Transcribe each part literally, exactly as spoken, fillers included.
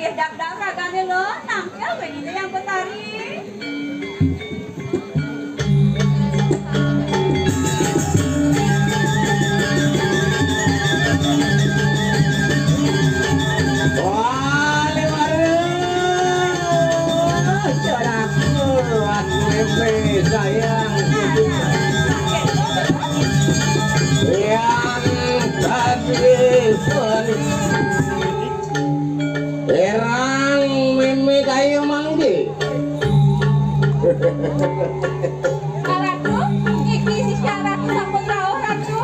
Dapdap ragané lo, nangkil wé dina Hyang Betari. Wah, lewat. Corak kuat mimpi sayang. Yang tadi pun erang mimpi kayu manggi. Ratu, iki sisya Ratu sampun rauh, Ratu.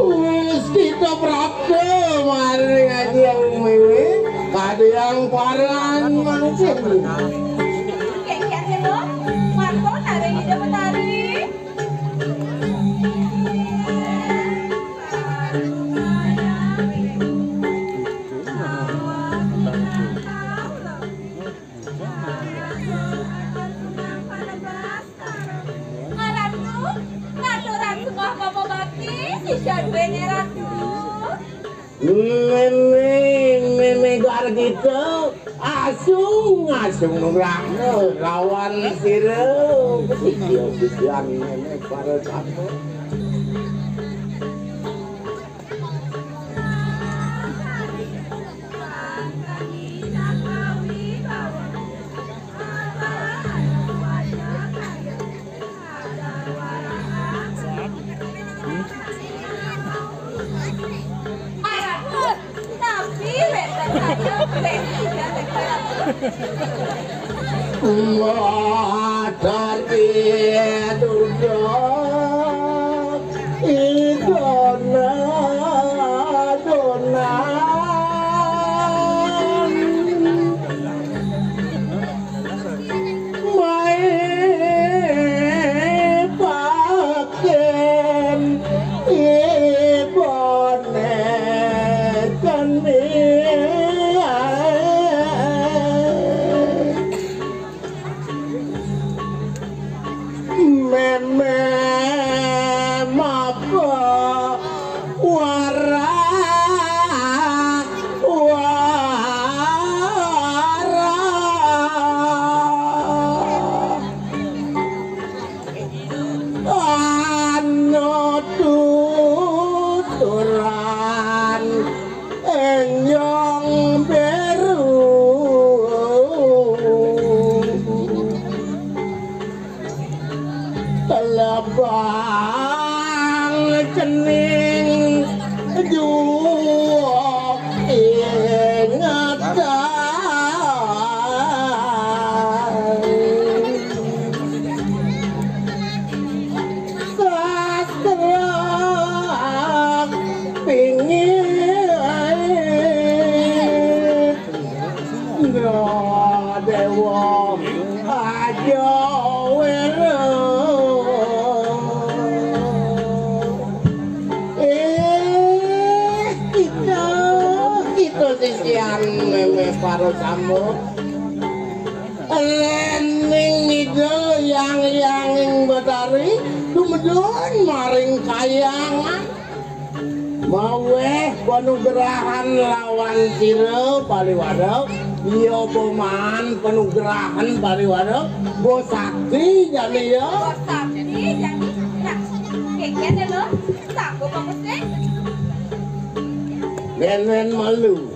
Wis kita prapta maring Aji Yang Mimi, kadang paran mangkin. Kengken lho, matur naring Ida Betari. Ratu, ngaturan sembah pama bakti, sisya duwene Ratu. Meme, meme Gargita, asung, asung nugraha lawan sira. Sisya-sisyan meme para sama. Matar piye duduk idona donan. Mae paken ibone kene. Meme mapa wara wara ana tuturan enjong beru. Telebang cening juwok ingetan. Sastra pingit. Dewa aja welo. Eh, kita, kita sisian meme para tamu. Lening ida yang yang betari, dumedun maring kayangan. Maweh panugrahan lawan sira paliwara, iya paman panugrahan paliwara, bo sakti jani ya. Bo sakti jani. Nah, kengken lho, sanggup apa sih? Nenen malu.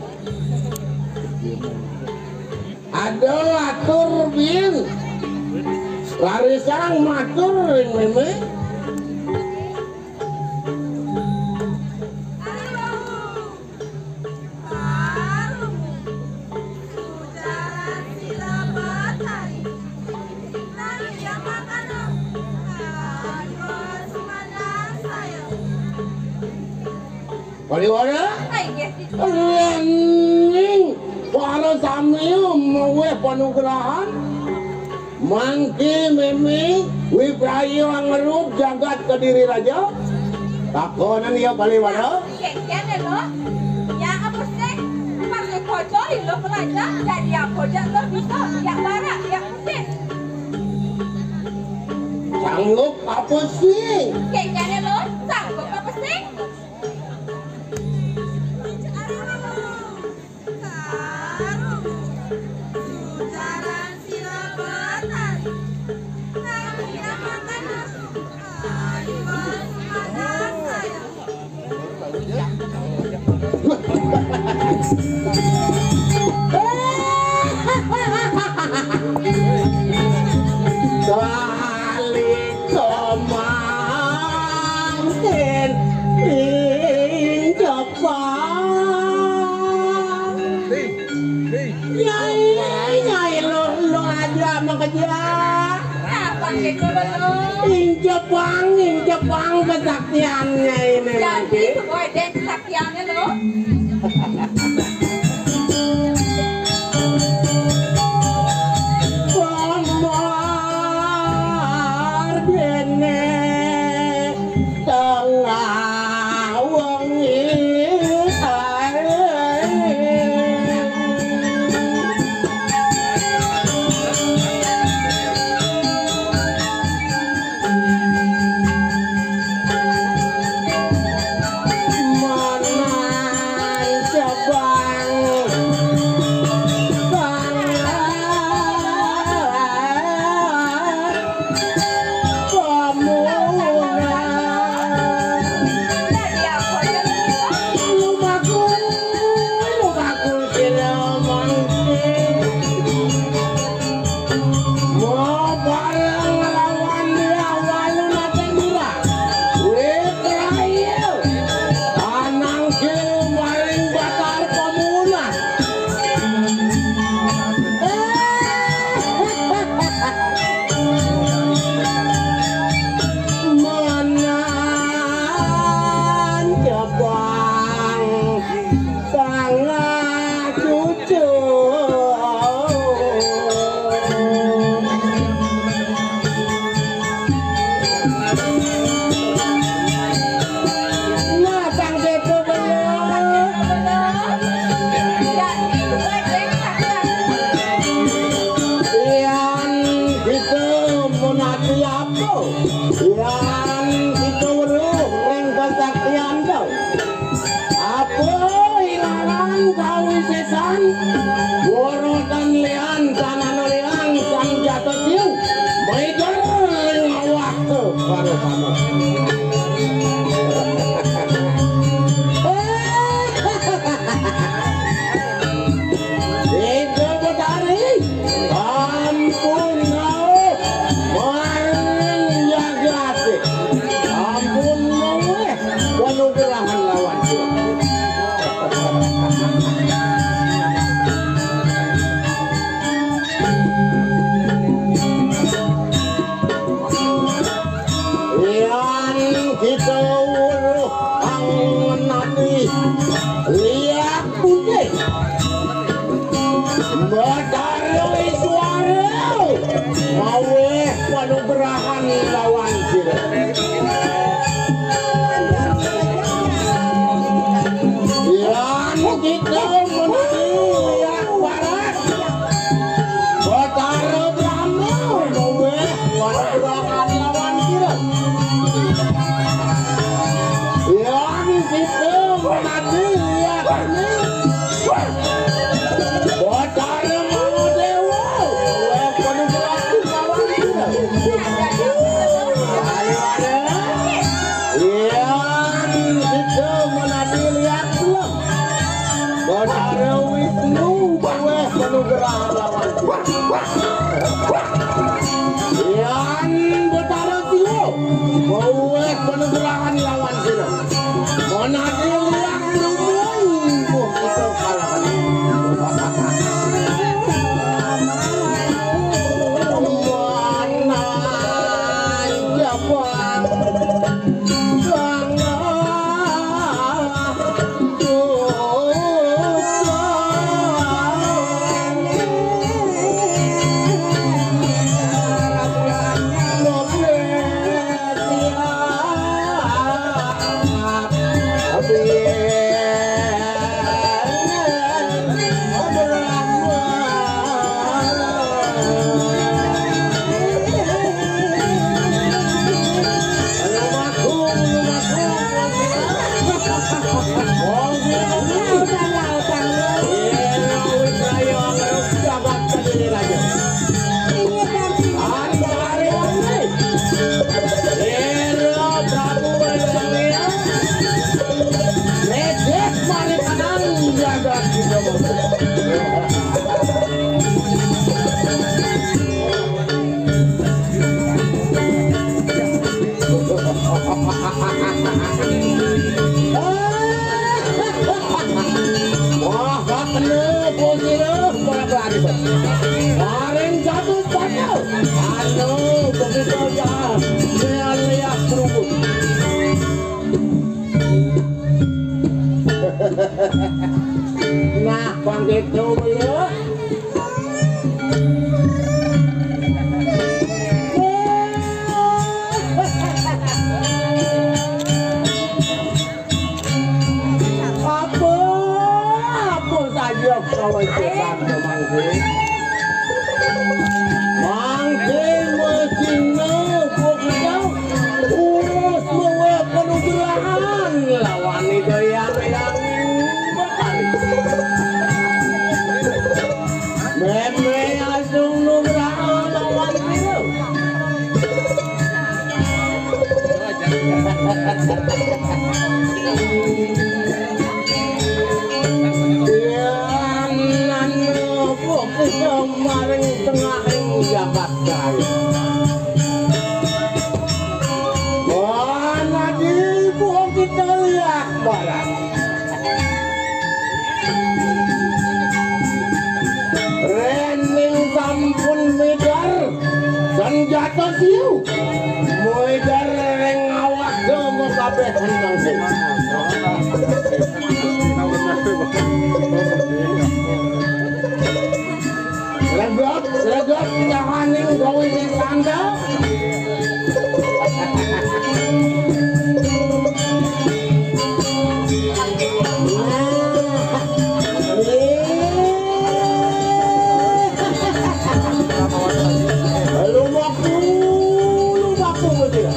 Ada atur bin. Larisang matur ring meme. Pariwara? Ai, nggih. Lening para sami maweh panugrahan. Mangke meme wipraya angerup jagat Kediri Raja. Takonan iya Pariwara. Kengken lho. Ya apa sih? Pakai kocor lho pelajar. Jadi apa aja lo bisa. Ya barak, ya putih. Sanggup apa sih? Kengken lho. Sanggup apa sih? Karo Kejak. Apa gitu, Bang? Injebang, injebang kesaktiannya ini. Jadi, nanti semua ada kesaktiannya, loh. Pamar dene tengah wengi. Manan cabang pangan. Anang kil maring Batar Pamunas. Manan cabang tengah cucu. Nah, sang beko bener. Yan kita menanti apa? Yan kita weruh ring kesaktian tau. Apa ilaran kawisésan? Worotan lian, tanana lian, sang jatuh siu. Maider ring awakku, baru kamu. Ida Betari, ampun rauh, maring jagate. Ampun maweh, panugrahan lawan sira. Yan kita weruh angen ati liak putih. Betara Iswara maweh panugrahan lawan sira. Yan kita menanti liak barat. Betara Brahma maweh panugrahan lawan sira. Yan kita menanti liak Batara Mahadewa, oleh panugrahan lawan sira. Ayo, ayo. Yan kita menanti liak belum. Batara Wisnu, oleh panugrahan lawan sira. Yan Batara Siwa, oleh panugrahan lawan sira. Monadi liang lumung, buh kita kalawan. Manai jabang, bangah, dosa. Ira Prabu Rai Sangyang, redes marikanang jagat kita. Wah, kakene posira, para prajurit. Paring jatuh pada Gitu ya. Apa, apa saja kawan kita mangke. Mangke mesina bukna urus mawa penugrahan lawan Ida Yang Yang Betari. Meme asung nugrahan lawan Ida. Yan anu fokus maring tengahing jagat kayu. Wana di buah kita lihat barang. Rening sampun medar senjata siu. Medar ring awak dama kabeh mangke. Sregep, sregep, nyawaning gawe sing sandal. Lumaku, lumaku, betul.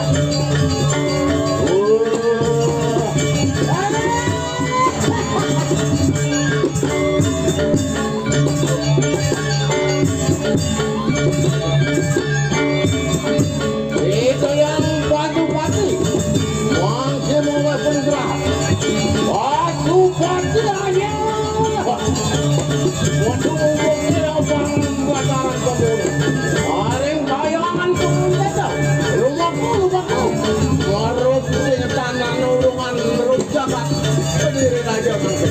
Ito yang Pasupati, mangke mawesen gerah. Pasupati aja. Waduh, umumnya abang bataran pembunuh. Paling bayangan pembunuh. Lumaku, lumaku. Marut sing tanah nulungan, marut jagat. Kediri raja mangke.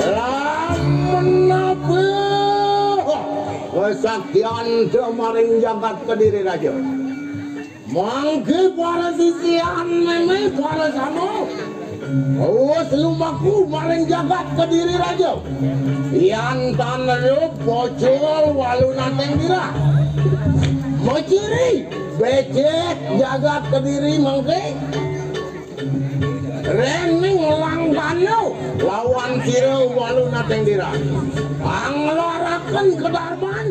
Lamun nabi kesaktian maring jagat Kediri Raja. Mangke para sisian meme para sama. Wus lumaku maring jagat Kediri Raja. Yan tan rup pocol walunating dira. Maciri becik jagat Kediri mangke. Rening langkana lawan sira walunating dira. Anglaraken kedarman.